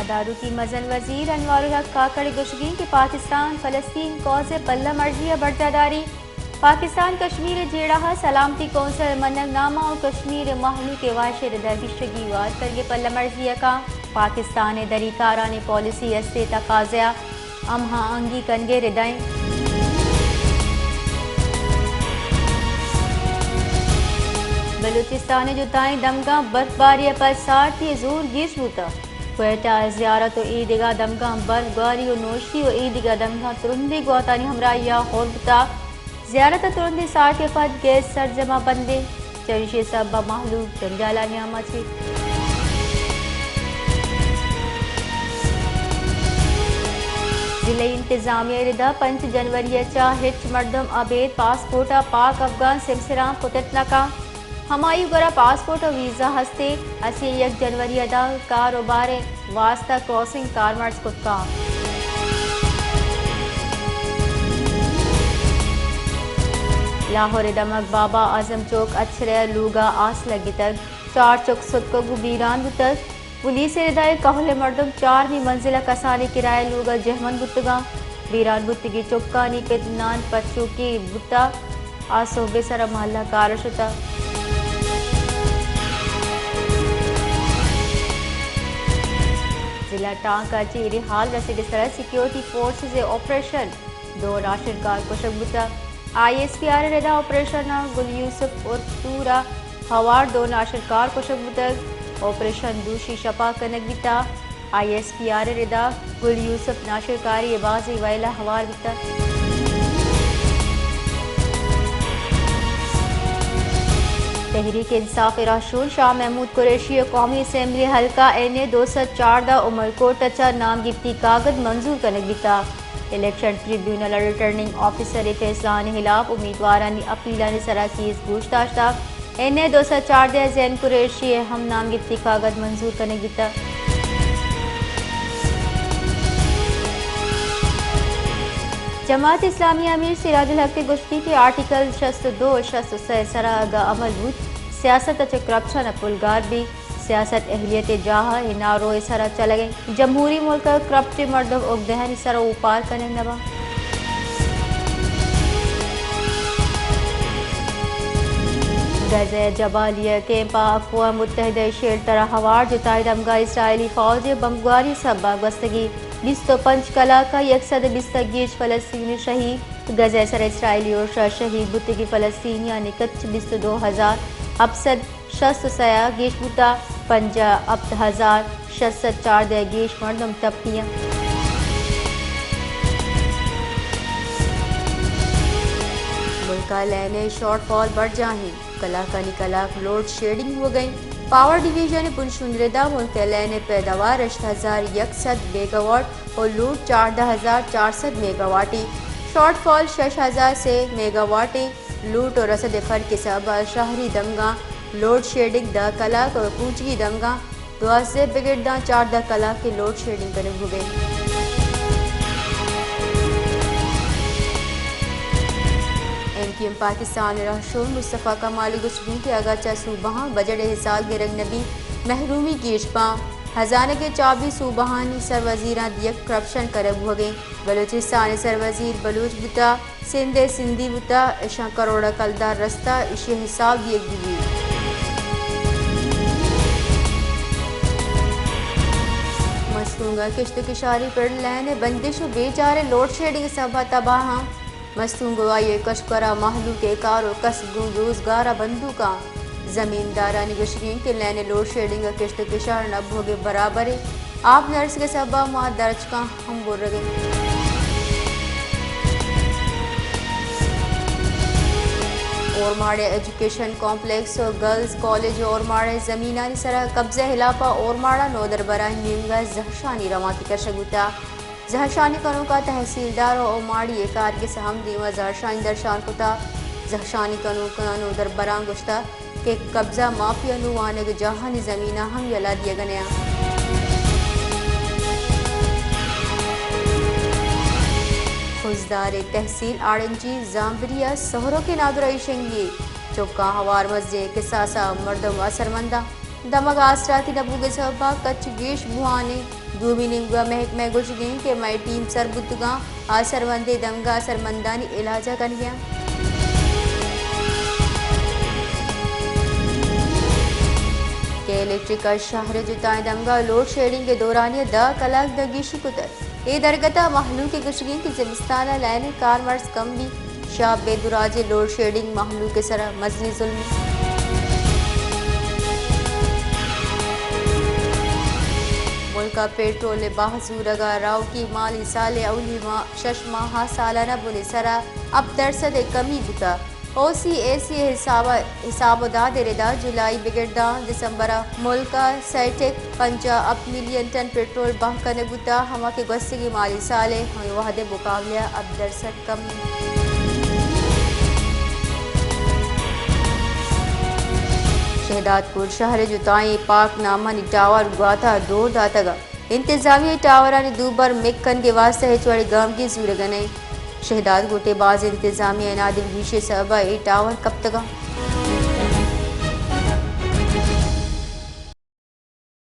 داروکی مزن وزیر انوار الحق کاکڑ ءِ گوشگی کہ پاکستان فلسطین کاز ءِ پلہ مرزی ءَ برجاہ داری، پاکستان کشمیر ءِ جیڑہ ءَ سلامتی کونسل ءِ منگ نامہ ءُ کشمیر ءِ مہلوک ءِ واہش ءِ ردا گیشتگی وار کنگ ءِ پلہ مرزی ءَ کاں، پاکستان ءِ دری کارانی پالیسی است ءِ تقاضہ ءَ ہماہنگی کنگ ءِ ردا ایں۔ بلوچستان ءِ جتائیں دمگاں برف باری ءَ پد سارتی ءِ زور گیش بوتگ۔ کوئٹہ ءِ زیارت ءُ ایدگہ دمگاں برف گواری ءُ نوشی ءُ ایدگہ دمگاں ترندیں گواتانی ہمراہی ءَ ہور بوتگ۔ زیارت ءَ ترندیں سارتی ءَ پد گیس سرجم ءَ بند ایں، چہ ایشی ءِ سبب ءَ مہلوک جنجال ءِ نیام ءَ چہ۔ ضلعی انتظامیہ ءِ ردا پنچ جنوری ءَ چہ ہچ مردم ابید پاسپورٹ ءَ پاک افغان سمسراں کتت نہ کنت۔ ہمائی ءِ گورا پاسپورٹ ءُ ویزا ہست ایں، اسی ءُ یک جنوری ءَ داں کاروبار ءِ واستہ کراسنگ کارمرز کت کنت۔ لاہور ءِ دمگ بابا اعظم چوک اچھرہ ءِ لوگ ءَ آس لگتگ، چار چک ستکگ ءُ بیران بوتگ۔ پولیس ءِ ردا اے کہول ءِ مردم چارمی منزل ءَ کسانیں کرایہ لوگ ءَ جہمند بوتگ انت۔ بیران بوتگیں چکانی پت نان پچوکی بوتگ، آ سہب ءِ سر ءَ محلہ کار ءَ شتگ۔ ضلع ٹانک ءَ چہ ایریں ہال رسگ ءِ سر ءَ سیکورٹی فورسز ءِ آپریشن، دو ناشرکار کشگ بوتگ۔ آئی ایس پی آر ءِ ردا آپریشن ءَ گل یوسف عرف ٹور ءَ ہوار دو ناشرکار کشگ بوتگ۔ آپریشن دوشی شپ ءَ کنگ بیتگ۔ آئی ایس پی آر ءِ ردا گل یوسف ناشرکاری ءِ بازیں وئیل ءَ ہوار بیتگ۔ تحریک انصاف ءِ رہشون شاہ محمود قریشی ءَ قومی اسمبلی حلقہ این اے دو سد چاردہ عمرکوٹ ءَ چہ نام گپتی کاگد منظور کنگ بیتگ۔ الیکشن ٹریبیونل ءَ ریٹرننگ آفیسر ءِ فیصلہانی ہلاپ امیدوارانی اپیلانی سرا کیس گوش داشتگ۔ این اے دو سد چاردہ ءَ زین قریشی ءِ ہم نام گپتی کاگد منظور کنگ بیتگ۔ جماعت اسلامی ءِ امیر سراج الحق ءِ گوشتی کہ آرٹیکل شست ءُ دو ءُ شست ءُ سئے ءِ سرا اگاں عمل بوت، سیاست ءَ چہ کرپشن ءَ پلگار بیت۔ سیاست اہلیت ءِ جاہ ءَ این آر او ءِ سرا چلگ ءَ انت۔ جمہوری ملک ءَ کرپٹ مردم اگدہانی سرا اوپار کنگ نہ بنت۔ غزہ ءِ جبالیہ کیمپ ءَ اقوام متحدہ ءِ شیلٹر ءَ ہوار جتائیں دمگاں اسرائیلی فوج ءِ بمبگواری ءِ سبب ءَ گوستگیں بیست ءُ پنچ کلاک ءَ یک سد ءُ بیست ءَ گیش فلسطینی شہید۔ غزہ ءِ سرا اسرائیلی یورش ءَ شہید بوتگیں فلسطینیانی کچ بیست ءُ دو ہزار ہپت سد شست ءُ سئے ءَ گیش بوتگ، پنجاہ ءُ ہپت ہزار شش سد چاردہ ءَ گیش مردم ٹپی انت۔ ملک ءَ لین ءِ شارٹ فال برجاہ انت، کلاکانی کلاک لوڈ شیڈنگ بوگ ءَ انت۔ پاور ڈویژن ءِ بنشون ءِ ردا ملک ءِ لین ءِ پیداوار ہشت ہزار یک سد میگا واٹ ءُ لوڈ چاردہ ہزار چار سد میگا واٹ انت۔ شارٹ فال شش ہزار سے میگا واٹ انت۔ لوڈ ءُ رسد ءِ فرق ءِ سبب ءَ شہری دمگاں لوڈ شیڈنگ دہ کلاک ءُ کوچگی دمگاں دوازدہ بگر داں چاردہ کلاک ءِ لوڈ شیڈنگ کنگ بوگ ءَ انت۔ ایم کیو ایم پاکستان ءِ رہشون مصطفی کمال ءِ گوشگ انت کہ اگرچہ صوبہاں بجٹ ءِ حساب گرگ نہ بیت، محرومی گیش باں۔ ہزانگ ءِ چابی صوبہانی سر وزیراں دیگ، کرپشن کنگ بوگ ءَ انت۔ بلوچستان ءِ سر وزیر بلوچ بوتگ، سندھ ءِ سندھی بوتگ، اشاں کروڑ ءَ کلدار رستگ، اشی ءِ حساب دیگ بہ بیت۔ مستونگ ءَ کشت ءُ کشاری پر لین ءِ بندش ءُ بے چاریں لوڈ شیڈنگ ءِ سبب ءَ تباہ انت۔ مستونگ ءُ آئی ءِ کشک ءُ کر ءِ مہلوک ءِ کار ءُ کسب گوں روزگار ءَ بندوک انت۔ زمیندارانی گوشگ انت کہ لین ءِ لوڈ شیڈنگ ءَ کشت ءُ کشار نہ بوگ ءِ برابر انت۔ آپ نہ رسگ ءِ سبب ءَ ماہ درچکاں ہم برگ ءَ انت۔ اورماڑہ ایجوکیشن کمپلیکس ءُ گرلز کالج اورماڑہ ءِ زمینانی سرا قبضہ ءِ ہلاپ ءَ اورماڑہ نودربرانی نیمگ ءَ زہرشانی روانکے کشگ بوتگ۔ زہرشانی کنوکاں تحصیلدار ءُ اوماڑی ءِ کارگس ءَ ہم دیم ءَ زہرشانی درشان کتگ۔ زہرشانی کنوکاں نودربراں گوشتگ کہ قبضہ مافیا نوں وانگجاہانی زمیناں ہم یلہ دیگ ءَ نہ انت۔ خضدار ءِ تحصیل آڑنجی زامبری ءَ سہرک ءِ نادراہی شنگی، چکاں ہوار مزنیں کساس ءَ مردم اثرمند انت۔ دمگ ءَ آسراتی نہ بوگ ءِ سبب ءَ کچ گیش بوھان انت۔ دومی نیمگ ءَ محکمہ ءِ گوشگ اِنت کہ مئے ٹیم سر بوتگاں، آسرمندیں دمگ ءَ آسرمندانی علاج ءَ کنگ ءَ اَنت۔ کہ الیکٹرک ءَ شہر ءِ جتائیں دمگ ءَ لوڈ شیڈنگ ءِ دورانی ءَ دہ کلاک دگیشی کتگ۔ اے درگت ءَ مہلوک ءِ گوشگ اِنت کہ زمستان ءَ لائن ءِ کارمرز کم بیت۔ شپ ءِ دو راجی لوڈ شیڈنگ مہلوک ءِ سرا مزنیں ظلمے۔ ملک ءَ پٹرول ءِ بہا زورگ ءَ، روکی مالی سال ءِ اولی ماہ، شش ماہ ءَ سالانہ بن ءِ سرا ہپت درسد ءِ کمی بوتگ۔ او سی اے سی ءِ حساب، حساب ءُ داد ءِ ردا جولائی بگر داں دسمبر ءَ ملک ءَ سئے ٹک پنجاہ ہپت ملین ٹن پٹرول بہا کنگ بوتگ، ہما کہ گوستگیں مالی سال ءِ ہمے وہد ءِ مقابلہ ءَ ہپت درسد کم اِنت۔ شہداد پور شہر ءِ جتائیں پاک نامانی ٹاور گوات ءَ دور داتگ اَنت۔ انتظامیہ ءَ ٹاورانی دوبر مک کنگ ءِ واستہ ہچ وڑیں گامگیج زورگ ءَ نہ اِنت۔ شہداد گوٹ ءِ بازیں انتظامیہ ءِ نادلگوشی ءِ سبب ءَ اے ٹاور کپتگ اَنت۔